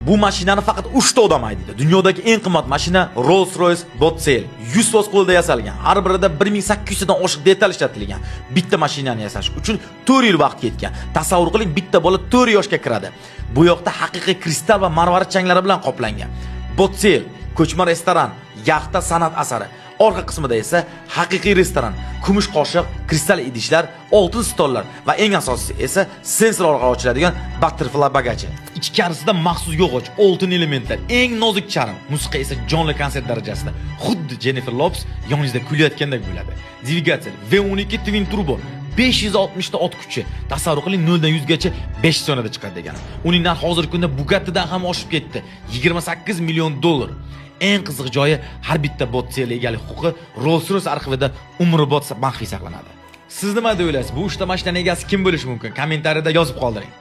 Bu mashinani faqat 3 ta odam haydaydi. Dunyodagi eng qimmat mashina Rolls-Royce Boat Sail. 100% qo'lda yasalgan. Har birida 1800 dan oshiq detal ishlatilgan. Bitta mashinani yasash uchun 4 yil vaqt ketgan. Tasavvur qiling, bitta bola 4 yoshga kiradi. Bu yoqda haqiqiy kristal va marvarid changlari bilan qoplangan. Boat Sail ko'chma restoran, yaxta san'at asari. Orqa qismida esa haqiqiy restoran, kumush qoshiq, kristal idishlar, oltin stollar va eng asosiysi esa sensor orqali ochiladigan butterfly bagaji. Ichkarisida maxsus yog'och, oltin elementlar, eng nozik charm, musiqa esa jonli konsert darajasida. Xuddi Jennifer Lopez yoningizda kulayotgandek bo'ladi. Dvigatel V12 Twin Turbo, 560 ta ot kuchi. Tasavvur qiling, 0 dan 100 gacha 5 soniyada chiqadi degani. Uning narxi hozirgi kunda Bugattidan ham oshib ketdi. 28 million dollar. Eng qiziq joyi, har bitta Boat Sail egalik huquqi Rolls-Royce arxivida umrbod maxfiy saqlanadi. Siz nima deb o'ylaysiz? Bu uchta mashinaning egasi kim bo'lishi mumkin? Kommentariyada yozib qoldiring.